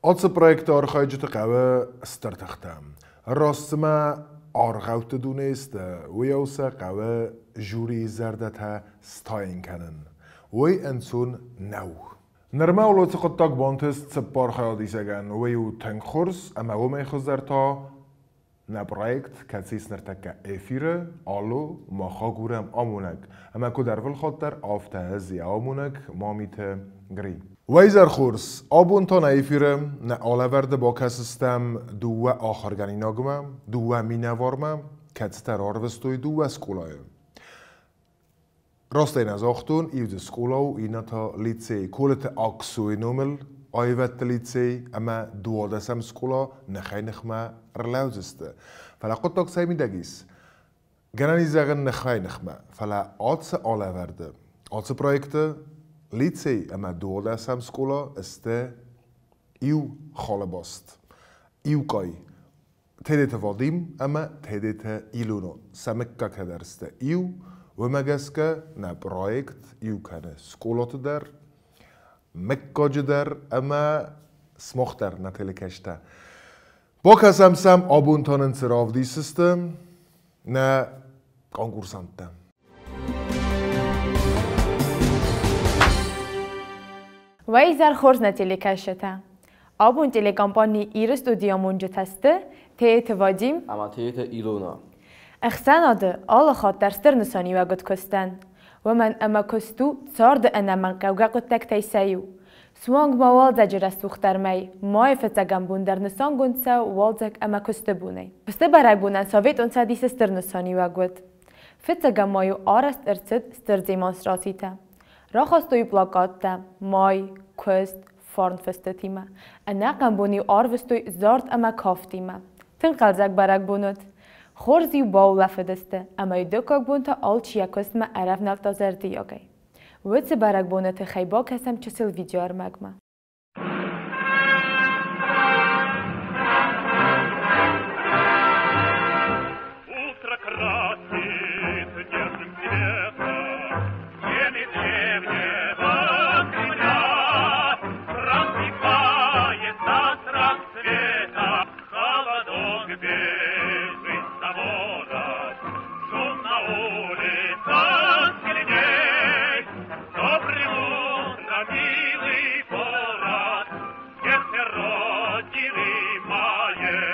Ацы проекты архайджыты хъӕуы стыр тыхтӕ. Раст цыма аргъӕутты дунейы сты, уыйау сӕ хъӕуы жюрийы зӕрдӕтӕ стайын кӕнын. Уый ӕнцон нӕу. Нырма уыцы хъуыддаг бантыст цыппар хайадисӕгӕн. Уый у тынг хорз ӕмӕ уымӕй хуыздӕр та нӕ проект, кӕцы ис ныртӕккӕ эфиры, Алло, мах агурӕм амонӕг. Ӕмӕ куыд ӕрвылхатт дӕр, афтӕ ӕз йӕ амонӕг Мамиты Гри. Уӕ хорз! Абон та нӕ эфиры нӕ алӕвӕрды бакӕсдзыстӕм дыууӕ ахуыргӕнинагмӕ, дыууӕ минӕвармӕ, кӕцытӕ рарвыстой дыууӕ скъолайы. Раст ӕй нӕ загътон, иу дзы скъола у, иннӕ та лицей. Колыты Аксойы номыл аивӕдты лицей ӕмӕ 12-ӕм скъола ныхӕй-ныхмӕ ӕрлӕудзысты. Фӕлӕ хъуыддаг цӕй мидӕг ис? Гӕнӕн ис зӕгъын ныхӕй-ныхмӕ, фӕлӕ ацы алӕвӕрды, ацы проекты лицей ӕмӕ 12-ӕм скъола сты иу халыбаст, иу къай. Тедеты Вадим ӕмӕ Тедеты Илона сӕ мыггӕгтӕ дӕр сты иу, уымӕ гӕсгӕ нӕ проект иу кӕны скъолаты дӕр, мыггаджы дӕр ӕмӕ сымах дӕр нӕ телекӕстӕ. Бакӕсӕм сӕм, абон та нын цы равдисдзысты нӕ конкурсанттӕ. Уӕ изӕр хорз, нӕ телекӕсджытӕ! Абон телекомпани Иры студийы амонджытӕ сты Тедеты Вадим ӕмӕ Тедеты Илона. Ӕхсӕнады алы хатт дӕр стыр нысаниуӕг уыд куыстӕн, уымӕн ӕмӕ куыст у царды ӕнӕмӕнгхъӕугӕ хъуыддӕгтӕй сӕ иу. Суанг ма уалдзӕджы рӕсугъддӕр мӕй, майы фыццӕгӕм бон дӕр нысангонд цӕуы уалдзӕг ӕмӕ куысты бонӕй. Куысты бӕрӕгбонӕн Советон Цӕдисы стыр нысаниуӕг уыд. Фыццӕгӕм майы арӕзт ӕрцыд стыр демонстрацитӕ. Рахастой плакаттӕ «Май», «Куыст», «Фарн» фыстытимӕ. Ӕнӕхъӕн бон-иу арвыстой зард ӕмӕ кафтимӕ. Тынг хъӕлдзӕг бӕрӕгбон уыд. Хорз-иу баулӕфыдысты, ӕмӕ-иу дыккаг бон та алчи йӕ куыстмӕ ӕрӕвнӕлдта зӕрдиагӕй. Уыцы бӕрӕгбоны тыххӕй бакӕсӕм чысыл видеоӕрмӕгмӕ. Утро красит нежным светом стены древнего Кремля. Рассыпается с рассвета холодок бежит с шум на улицах сильней. Доброе утро, милый город, сердце родины моей.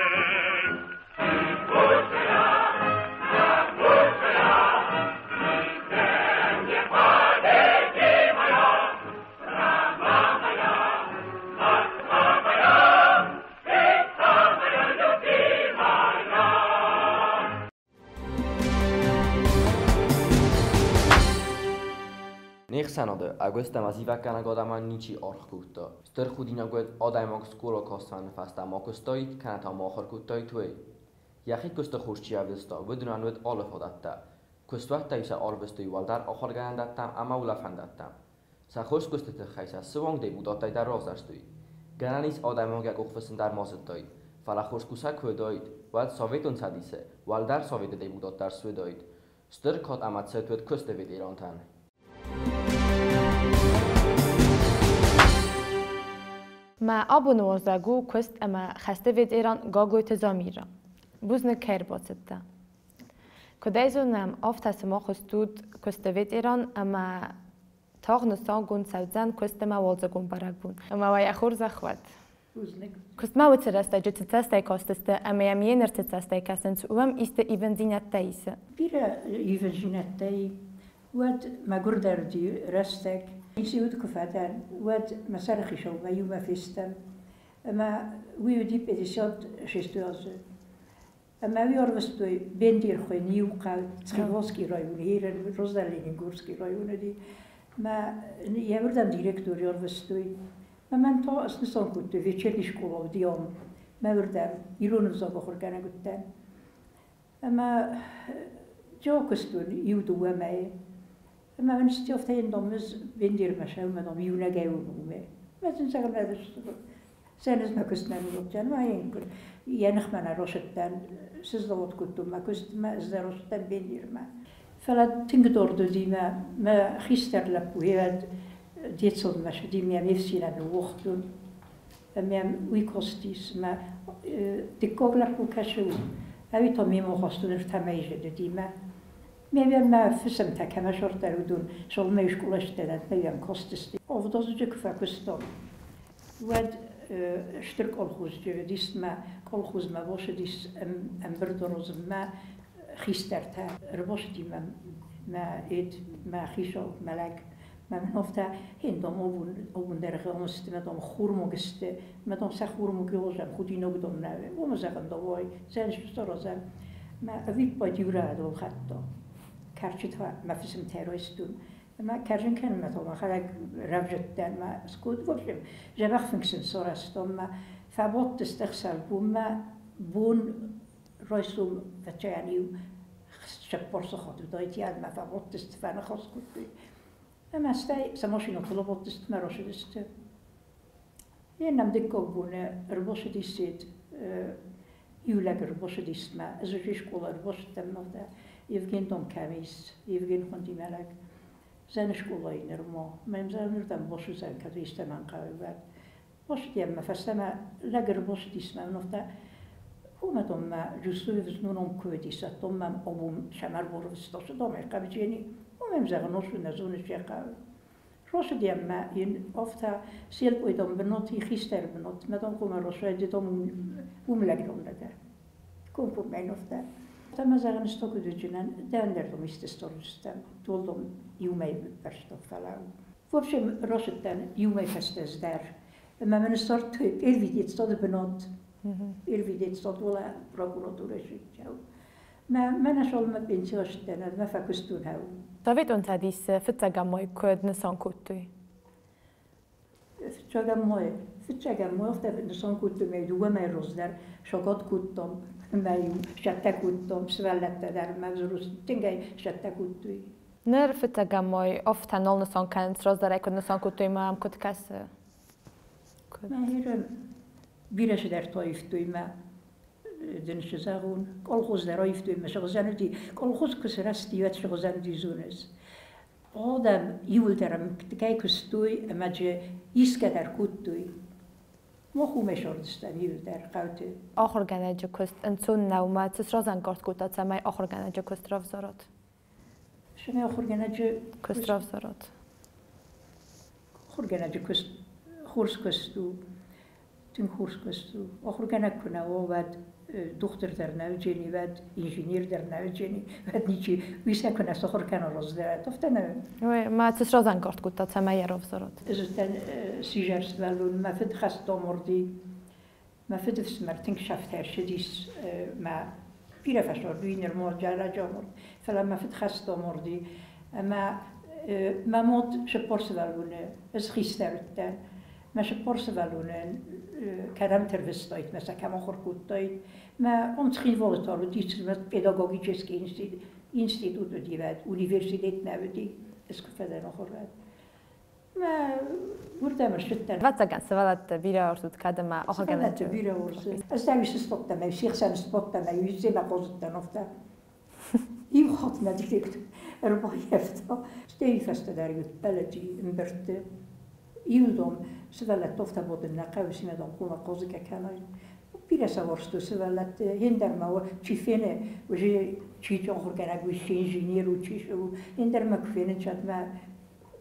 Не хсӕнады ӕгуыст ӕмӕ зивӕггӕнӕг адӕмӕн ничи аргъ кодта. Стыр худинаг уыд, адӕймаг скъола каст фӕныны фӕстӕ ма куыстаид, кӕнӕ та ма ахуыр кодтаид, уый. Йӕхи куысты хорз чи ӕвдыста, уыдонӕн уыд алы фадӕттӕ. Куыстуӕттӕ-иу сӕ арвыстой уӕлдӕр ахуыргӕнӕндӕттӕм ӕмӕ улӕфӕндӕттӕм. Сӕ хорз куысты тыххӕй сӕ суанг депутаттӕй дӕр равзӕрстой. Гӕнӕн ис адӕймаг йӕ къухфыссын дӕр ма зыдтаид, фӕлӕ хорз кусӕг куы уыдаид, уӕд Советон Цӕдисы, уӕлдӕр Советы депутат дӕр суыдаид. Стыр кад ӕмӕ цыт уыд куысты ветерантӕн. Мӕ абоны уазӕг у куыст ӕмӕ хӕсты ветеран Гаглойты Замира. Бузныг, кӕй ӕрбацыдтӕ. Куыд ӕй зонӕм, афтӕ сымах стут куысты ветеран ӕмӕ тагъд нысангонд цӕудзӕн куыст ӕмӕ уалдзыгон бӕрӕгбон. Ӕмӕ уӕ йӕ хорзӕх уӕд! Бузныг. Куыстмӕ уыцы рӕстӕджы цы цӕстӕй кастысты ӕмӕ йӕм йе ныр цы цӕстӕй кӕсынц, уым исты ивындзинӕдтӕ исы? Бирӕ ивындзинӕдтӕ и. Уӕд мӕгуырдӕр уыди рӕстӕг. Институт куы фӕдӕн, уӕд мӕ сӕрыхицаумӕ иумӕ фестӕм. Ӕмӕ уый уыди 56 азы. Ӕмӕ уый ӕрвыстой Бендерхойы иу хъӕу Цхинвалский районы, раздӕр Ленингорский район уыди. Мӕ йӕ уырдӕм директор ӕрвыстой. Мӕ мӕн та снысан кодтой, вечерний школа уыди ам. Мӕ уырдӕм ирон ӕвзаг ахуыргӕнӕг уыдтӕн. Ӕмӕ куыстон иу-дыууӕ мӕйы. Ӕмӕ мын стёфтӕ йын дам ӕз Бендермӕ сӕумӕ дам иунӕгӕй уымӕ. Мӕ сын зӕгъын сӕныз мӕ куыстмӕ ныууагътӕн, ма йӕ ныхмӕ нӕ росыдтӕн, сыздӕхт кодтон мӕ куыстмӕ, ӕз дӕр росыдтӕн Бендермӕ. Фӕлӕ тынг дард уыди мӕ, мӕ хистӕр лӕппу, йӕ детсадмӕ цыди, ме фсинӕн ныууагътон. Ӕмӕ уый костис, ӕмӕ дыккаг лӕппу кӕсы у, ӕви та мемӕ хастон ӕртӕ мӕйы зӕдыдимӕ. Ме мӕ фысымтӕ кӕмӕ сордӕр уыдон, солмӕ скъоластӕ мӕ йӕм костысты. Авдазыджы куы фӕкуыстон, уӕд стыр колхозджы уыдис мӕ колхозмӕ бацыдис ӕмбырды розынмӕ хистӕртӕ. Ӕрбацыди мӕм мӕ эд, мӕ хицау, мӕ лӕг. Мӕ мын афтӕ, хин дам обундӕргъы омысты, мӕ дам хурмог сты, мӕ дам сӕ хурмог ёзӕм, худинаг дам нӕ. Уымӕ зӕгъын давай, зӕн саразӕм. Мӕ ӕвиппайд иу рӕдыл хатта. Кӕрчытӕ мӕ фысымтӕ райстон. Мӕ кӕрзын кӕнынмӕ та мӕхӕдӕг рӕвджыдтӕн, мӕ скод, в общем, дзӕбӕх фынг сын сарӕзтон, мӕ фӕбадтысты ӕхсӕв-бонмӕ, бон райсом фӕчайӕн-иу 40 сахат уыдаид, йӕ фӕбадтысты, фӕныхас кодтой. Ӕмӕ стӕй сӕ машинӕтыл абадтысты мӕ рацыдысты. Йе нӕм дыккаг боны ӕрбацыдис сед иу лӕг ӕрбацыдис мӕ, ӕз уже скъола ӕрбацыдтӕн мӕ Евген дам кӕм ис, Евген хуынди мӕ лӕг. Зӕн скъолайы нырма. Мӕм зӕнырдӕм бацыдзӕн, кӕд истӕмӕн хъӕуы, уӕд. Бацыди ӕмӕ фӕстӕмӕ лӕг ӕрбацыдис мӕ афтӕ, Уымӕ дам мӕ Жусуев зноном куы уыдис, дам мӕм абон сӕм ӕрбарвыста, цы дам ӕй хъӕвджени. Уымӕм зӕгъын, ос нӕ зоны се хъӕуы. Рацыди ӕмӕ йын афтӕ селпъой дам бынат и хистӕр бынат, мӕ дам хъуамӕ рацӕуӕд, дам уым лӕг дам нӕ дӕ. Комкоммӕ йын афтӕ. Ӕмӕ зӕгъын стокуыдыджынӕн дӕ ӕндӕр дам исты сторджыстӕм, тол дам иумӕ бӕрстон фӕлӕуу. В общем, рацыдтӕн иумӕ фӕстӕ дӕр. Ӕмӕ мын ссардтой первый детсады бынат. Первый детсад уола прокуратурӕ сидтӕу. Мӕ мӕнӕ солмӕ пенсион сдӕн, мӕ фӕкуыстон хӕу. Цӕвиттон цӕдис фыццӕгӕм май куыд нысан кодтой? Фыццӕгӕм май афтӕ нысан кодтой, мӕ дыууӕ мӕй раздӕр сагат кодтам, мӕ-иу сӕттӕ кодтам, сывӕллӕттӕ дӕр мӕ взрослый тынгӕй сӕттӕ кодтой. Ныр фыццӕгӕм май афтӕ нал нысан кӕнынц, раздӕр ӕй куыд нысан кодтой ӕмӕ ам куыд кӕсы? Мӕ бирӕ цыдӕртӕ аивтой мӕ дын цы зӕгъон, колхоз дӕр аивтой мӕ сыгъдзӕн уыди. Колхоз куы сырӕзти, уӕд сыгъдзӕн уыди зоныс. Адӕм иуылдӕр ӕмткӕй куыстой ӕмӕ дзы исгӕ дӕр кодтой. Мах уымӕй сардыстӕм иуылдӕр хъӕуты. Ахуыргӕнӕджы куыст ӕнцон нӕу мӕ цы сразӕнгард кодта, цӕмӕй ахуыргӕнӕджы куыст равзарат? Цӕмӕй ахуыргӕнӕджы куыст равзарат? Ахуыргӕнӕджы куыст хорз куыст у, тынг хорз куыст у. Ахуыргӕнӕг куы нӕ уа, уӕд дохтыр дӕр нӕ уыдзӕни, уӕд инженер дӕр нӕ уыдзӕни, уӕд ничи. Уый сӕ куы нӕ сахуыр кӕна раздӕр, афтӕ нӕ. Ой, мӕ цы сразӕнгард кодта, цӕмӕй йӕ равзарат? Ӕз уыдтӕн сидзӕр сывӕллон, мӕ фыд хӕсты амарди. Мӕ фыдыфсымӕр тынг сӕфтӕ ссыдис мӕ бирӕ фӕсвӕд, уый нырма раджы амард, фӕлӕ мӕ фыд хӕсты амарди. Ӕмӕ мӕ мад 40 сывӕллоны, ӕз хистӕр уыдтӕн, мӕ 40 сывӕллонӕн кӕдӕм ӕрвыстаид, мӕ сӕ кӕм ахуыр кодтаид. Мӕ ам Цхинвалы та уыди педагогический институт уыди, уӕд университет нӕ уыди, ӕз куы фӕдӕн ахуыр, уӕд. Мӕ уырдӕм ӕрцыдтӕн. Ӕвӕццӕгӕн, сывӕллӕтты бирӕ уарзут кӕд ӕмӕ ахуыргӕнӕджы. Ахуыргӕнӕджы бирӕ уарзын. Ӕз дӕр уый сбадтӕн, ӕмӕ се хсӕн сбадтӕн, ӕмӕ уый семӕ хъазыдтӕн афтӕ. Иу хатт мӕ директор ӕрбаййӕфта. Стӕй фӕстӕдӕр ӕппӕлыди ӕмбырдты. Иу дам сывӕллӕтты афтӕ бадын нӕ хъӕуы, семӕ дам хъуамӕ хъазгӕ кӕнай. Бирӕ сӕ уарзтой сывӕллӕтты. Ӕндӕр ма чи фены, уже чи ахуыргӕнӕг у, чи инженер у, чи цы у, ӕндӕр ма куы фенынц, уӕд мӕ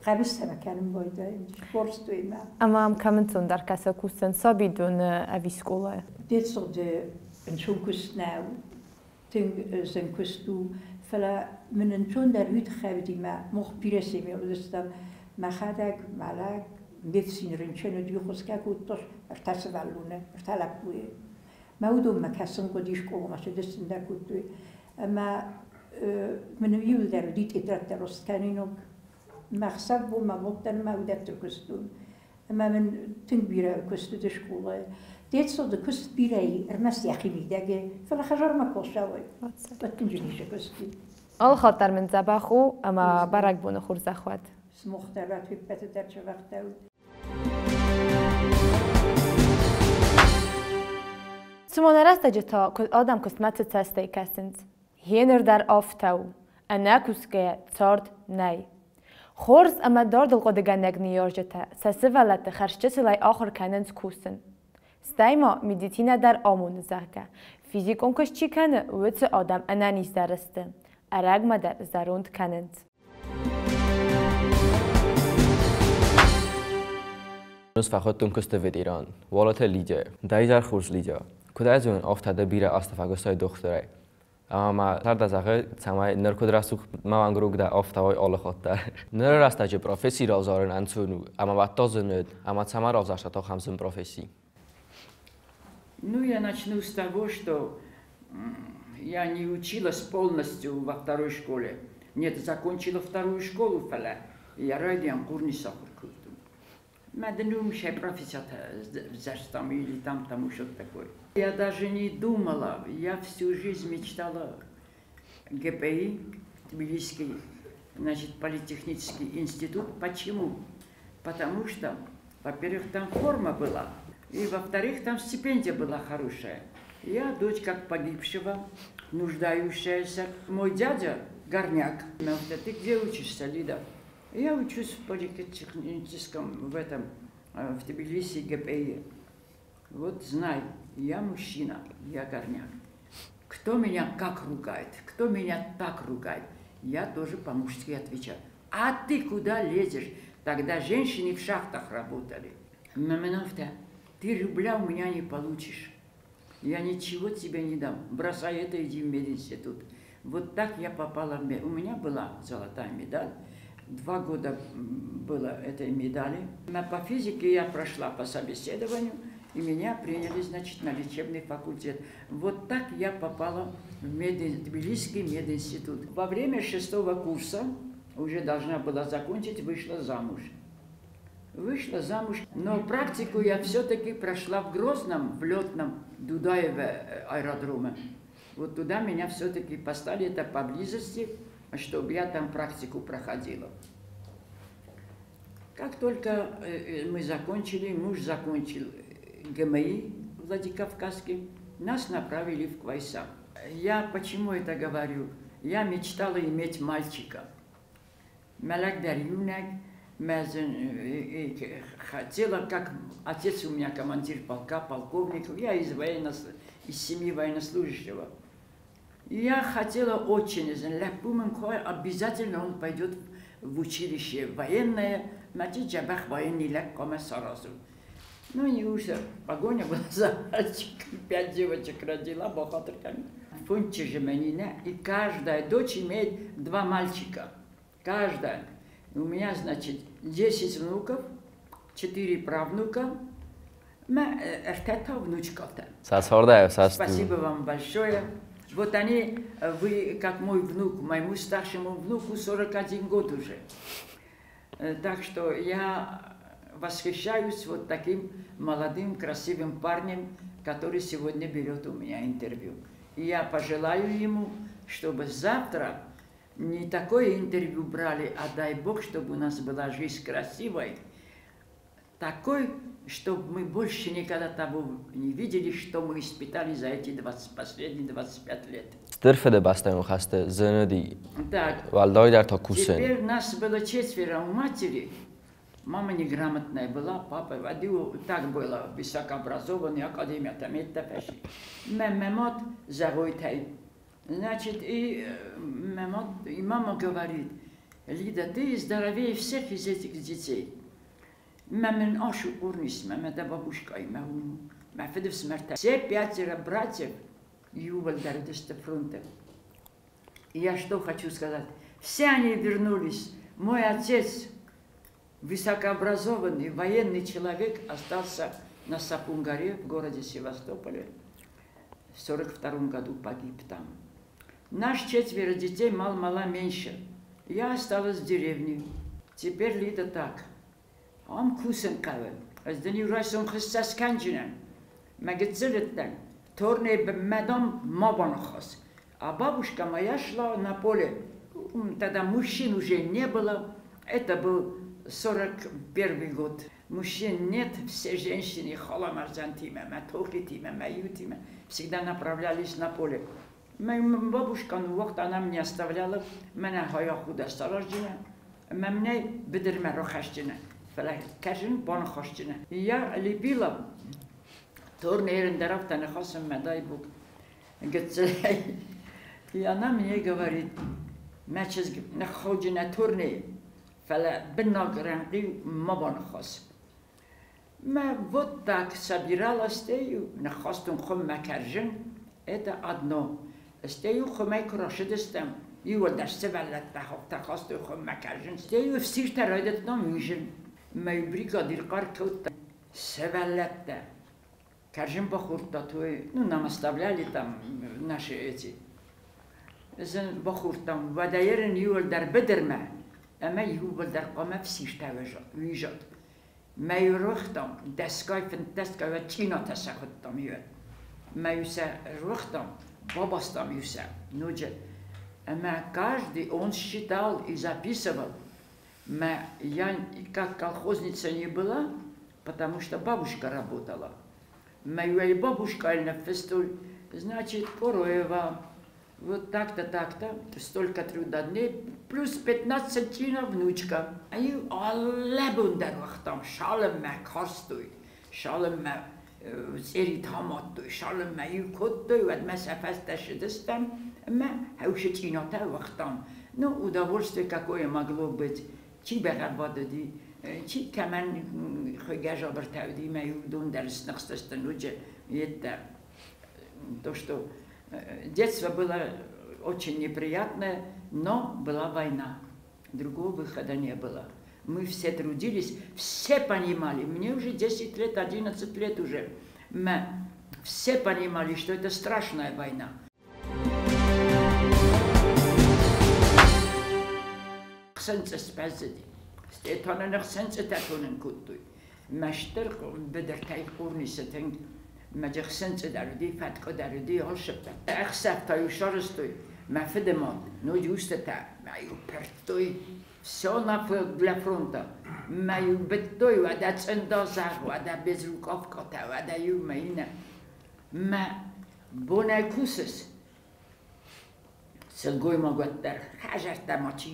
хъӕбыстӕ кӕнын байдайынц, уарзтой мӕ. Ӕмӕ ам кӕм ӕнцондӕр кӕсы кусын, сабидоны ӕви скъолайы? Детсады ӕнцон куыст нӕу, тынг зын куыст у, фӕлӕ мын ӕнцондӕр уый тыххӕй уыди, мӕ мах бирӕ семӕ уыдыстӕм. Мӕхӕдӕг, мӕ лӕг, ме фсин рынчын уыди, хуысгӕ кодта ӕртӕ сывӕллоны, ӕртӕ лӕппуйы. Мӕ уыдонмӕ кӕсын хъуыди, скъоламӕ цыдысты дӕр кодтой. Ӕмӕ мын иуылдӕр уыди тетрӕдтӕ раст кӕнинаг. Мӕ хсӕв-бонмӕ бадтӕн ӕмӕ уыдӕтты куыстон. Ӕмӕ мын тынг бирӕ куыст уыди скъолайы. Детсады куыст бирӕ и, ӕрмӕст йӕхи мидӕг и, фӕлӕ хӕдзармӕ куы ацӕуай, уӕд тынджы ницы куыст и. Алы хатт дӕр мын дзӕбӕх у ӕмӕ бӕрӕгбоны хорзӕх уӕд. Сымах дӕр уӕд уе ппӕты дӕр сӕвӕрдтӕуыд. Цыма нӕ рӕстӕджы та куыд адӕм куыстмӕ цы цӕстӕй кӕсынц. Гъеныр дӕр афтӕ у, ӕнӕкусгӕйӕ цард нӕй. Хорз ӕмӕ дардыл хъуыдыгӕнӕг ныййарджытӕ сӕ сывӕллӕтты хӕрзчысылӕй ахуыр кӕнынц кусын. Стӕй ма медицинӕ дӕр амоны, зӕгъгӕ, физикон куыст чи кӕны, уыцы адӕм ӕнӕниздӕр сты, ӕрӕгмӕ дӕр зӕронд кӕнынц. Ӕз фӕхуыдтон куысты ветеран, Уалыты Лидия. Дӕ изӕр хорз, Лидия. Куыд ӕй зонын, афтӕ дӕ бирӕ азты фӕкуыстай дохтырӕй. Ӕмӕ мӕ зӕрдӕ зӕгъы, цӕмӕй ныр куыд рӕсугъд мӕ уӕнгрог дӕ, афтӕ уой алы хатт дӕр. Ныры рӕстӕджы професси равзарын ӕнцон у, ӕмӕ уӕдта зын уыд, ӕмӕ цӕмӕ равзӕрстат ахӕм зын професси? Ну, я начну с того, что я не училась полностью во второй школе. Нет, закончила вторую школу, фӕлӕ я райдиан хъур сахуыр кодтон. Мӕ дын уым профессията взӕрстам или там что-то такое. Я даже не думала, я всю жизнь мечтала ГПИ, Тбилисский, значит, политехнический институт. Почему? Потому что, во-первых, там форма была, и, во-вторых, там стипендия была хорошая. Я дочь как погибшего, нуждающаяся. Мой дядя горняк. Ты где учишься, Лида? Я учусь в политехническом, в этом, в Тбилиси ГПИ. Вот знай, я мужчина, я горняк. Кто меня как ругает, кто меня так ругает, я тоже по-мужски отвечаю. А ты куда лезешь? Тогда женщины в шахтах работали. Маминафта, ты рубля у меня не получишь. Я ничего тебе не дам. Бросай это, иди в мединститут. Вот так я попала в мед. У меня была золотая медаль. 2 года было этой медали. По физике я прошла по собеседованию, и меня приняли, значит, на лечебный факультет. Вот так я попала в Тбилисский мединститут. Во время 6 курса, уже должна была закончить, вышла замуж. Вышла замуж, но практику я все-таки прошла в Грозном, в летном Дудаеве аэродроме. Вот туда меня все-таки поставили, это поблизости, чтобы я там практику проходила. Как только мы закончили, муж закончил ГМИ Владикавказский, нас направили в Квайса. Я почему это говорю? Я мечтала иметь мальчика. Малак Дарюнак, хотела, как отец у меня командир полка, полковник, я из семьи военнослужащего. Я хотела очень, обязательно он пойдет в училище военное, ну не уж, погоня была за мальчиком, 5 девочек родила, бухгалтерками. И каждая дочь имеет 2 мальчика, каждая. У меня, значит, 10 внуков, 4 правнука, внучка. Спасибо вам большое. Вот они, вы, как мой внук, моему старшему внуку 41 год уже. Так что я восхищаюсь вот таким молодым, красивым парнем, который сегодня берет у меня интервью. И я пожелаю ему, чтобы завтра не такое интервью брали, а дай Бог, чтобы у нас была жизнь красивой, такой, чтобы мы больше никогда того не видели, что мы испытали за эти последние 25 лет. Так, теперь нас было 4 у матери. Мама неграмотная была, папа водил, так было, высокообразованный, академия, там это. Значит, и мама говорит, Лида, ты здоровее всех из этих детей. Все 5 братьев фронта. И я что хочу сказать? Все они вернулись. Мой отец, высокообразованный военный человек, остался на Сапунгаре в городе Севастополе. В 1942 году погиб там. Наш 4 детей мал-мала меньше. Я осталась в деревне. Теперь Лида так. Ам кусен каве. Аз дени райсон хиссас канджинен. Магицелеттен. Торне бмедам мабанхас. А бабушка моя шла на поле. Тогда мужчин уже не было. Это был 41 год. Мужчин нет, все женщины халамарзантиме, матохитиме, маютиме, всегда направлялись на поле. Моя бабушка, ну вот она мне оставляла, меня хая худа старождина, мне бедерме рохащина, фалакажин бонхощина. Я лепила Турнирын дӕр афтӕ ныхасынмӕ, дай бог, гыццылӕй. И она мне говорит, мӕ чызг ныххауджынӕ турней, фӕлӕ быннаг рӕнхъи ма баныхас. Мӕ вот так собиралась, ныххастон хуыммӕ кӕрзын, это одно. Стӕй-иу хуымӕй куы рацыдыстӕм, иууылдӕр сывӕллӕттӕ хастой хуыммӕ кӕрзын. Стӕй-иу ӕфсиртӕ райдыдтам уизын. Мӕ бригадир хъӕр кодта, сывӕллӕттӕ, кӕрзын бахордтат, ну, нам оставляли там наши эти. Бахордтам, уӕдӕ ерын иууылдӕр быдырмӕ, ӕмӕ иууылдӕр хъуамӕ ӕфсиртӕ уизат. Мӕ руыгътам, дӕсгай, фынддӕсгай уӕд чъинатӕ сӕхуыдтам иуӕд. Мӕ-иу сӕ руыгътам, бабастам-иу сӕ ноджы. Ӕмӕ каждый он считал и записывал. Мӕ я как колхозница не была, потому что бабушка работала. Мӕ бабушка ныффыстой, значит, Короева, вот так-то, так-то, столько труда дней, плюс 15 чина внучка. Иу алы бон дӕр уагътам, цалынмӕ карстой, цалынмӕ цъерит амадтой, цалынмӕ иу кодтой, уӕдмӕ сӕ фӕстӕ ссыдыстӕм ӕмӕ хӕусы чъинатӕ уагътам. Ну, удовольствие какое могло быть. Чи бӕгъӕввад уыди, чи кӕмӕн хуыйгӕ жабыртӕ уыди, мӕ уыдон дӕр сныхстысты ноджы йедтӕ. То, что детство было очень неприятное, но была война. Другого выхода не было. Мы все трудились, все понимали. Мне уже 10 лет, 11 лет уже. Мы все понимали, что это страшная война. Хсӕнцъы сбӕззыди. Стӕй хсӕнцъытӕ тонын кодтой. Мӕ стыр быдыртӕй хъорнисы тынг мӕ хсӕнцъы дӕр уыди, фӕткъуы дӕр уыди, алшыппӕт. Ӕхсӕв та-иу сарӕзтой мӕ фыды мад, ноджы устытӕ, мӕ-иу пырдтой. Все на для фронта. Мӕ-иу быдтой, уӕдӕ цъында зӕгъ, уӕдӕ безрукавкатӕ, уӕдӕ иу мӕ иннӕ. Мӕ бонӕй кусыс, сылгоймаг уӕддӕр хӕдзӕрттӕ ма чи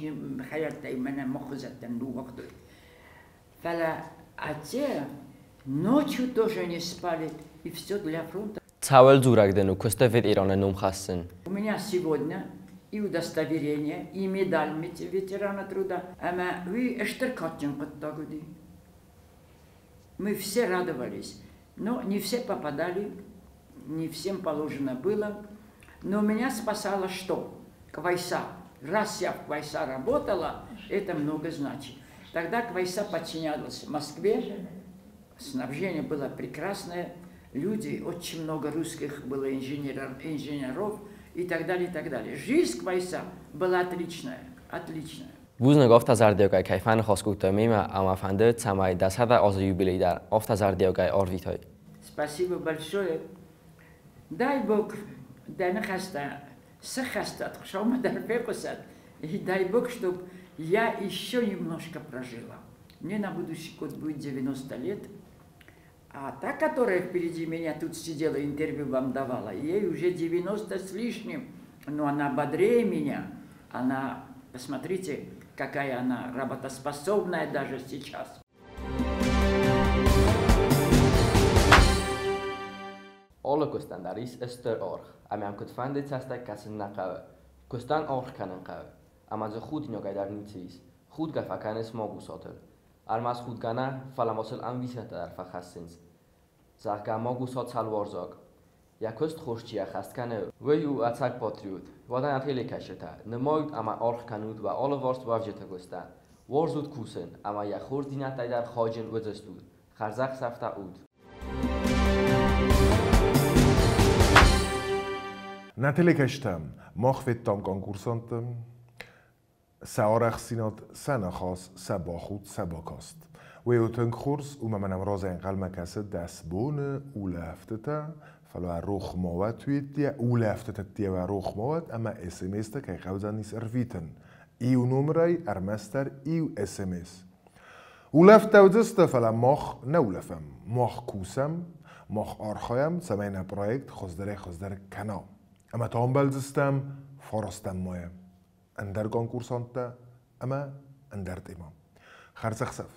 хӕдзӕрттӕй мӕнӕ махуызӕттӕн ныууагътой. Фӕлӕ а те ночью тоже не спали, и все для фронта. Цӕуыл дзурӕг дын у куысты ветераны ном хӕссын? У меня сегодня и удостоверение, и медаль ветерана труда. Ӕмӕ уый стыр кадджын хъуыддаг уыди. Мы все радовались, но не все попадали, не всем положено было. Но меня спасало что? Квайса. Раз я в Квайса работала, это много значит. Тогда Квайса подчинялась Москве, снабжение было прекрасное, люди, очень много русских было инженеров и так далее, и так далее. Жизнь Квайса была отличная, отличная. Бузныг афтӕ зӕрдиагӕй кӕй фӕныхас кодтай мемӕ ӕмӕ фӕнды, цӕмӕй дӕ 100 азы юбилей дӕр афтӕ зӕрдиагӕй арвитай. Спасибо большое. Дай Бог, дӕ ныхӕстӕ сыххӕстӕт, Хуыцаумӕ дӕр фехъуысӕд. И дай Бог, чтоб я еще немножко прожила. Мне на будущий год будет 90 лет. А та, которая впереди меня тут сидела, интервью вам давала, ей уже 90 с лишним. Но она бодрее меня. Она, посмотрите, какая она работоспособная даже сейчас. Алы куыстӕн дӕр ис стыр аргъ, ӕмӕ йӕм куыдфӕнды цӕстӕй кӕсын нӕ хъӕуы. Куыстӕн аргъ кӕнын хъӕуы, ӕмӕ дзы худинагӕй дӕр ницы ис. Худгӕ фӕкӕнынц магусатыл. Ӕрмӕст худгӕ нӕ, фӕлӕ ма сыл ӕмбисӕндтӕ дӕр фӕхӕссынц. Зӕгъгӕ, магуса цӕлуарзаг. Йӕ куыст хорз чи ӕххӕст кӕны, уый у ӕцӕг патриот. Уӕдӕ нӕ телекӕсджытӕ, нымайут ӕмӕ аргъ кӕнут уӕ алыварс уӕвджыты куыстӕн. Уарзут кусын ӕмӕ йӕ хорздзинӕдтӕй дӕр хайджын уыдзыстут. Хӕрзӕхсӕвтӕ ут! Нӕ телекӕсджытӕ, мах федтам конкурсантты, сӕ арӕхстдзинад, сӕ ныхас, сӕ бахудт, сӕ бакаст. Уый у тынг хорз, уымӕн ӕмӕ нӕм разӕй ӕнхъӕлмӕ кӕсы 10 боны улӕфтытӕ, фӕлӕ рох ма уӕд уый улӕфтыты рох ма уӕд ӕмӕ СМС-тӕ кӕй хъӕудзӕнис ӕрвитын. Иу номырӕй ӕрмӕстдӕр иу СМС. Улӕфттӕ уыдзысты, фӕлӕ мах нӕ улӕфӕм. Мах кусӕм, мах архайӕм, цӕмӕй нӕ проект хуыздӕрӕй-хуыздӕр кӕна. Ӕмӕ та ӕмбӕлдзыстӕм фарастӕм майы. Ӕндӕр конкурсанттӕ ӕмӕ ӕндӕр темӕ. Хӕрзӕхсӕв!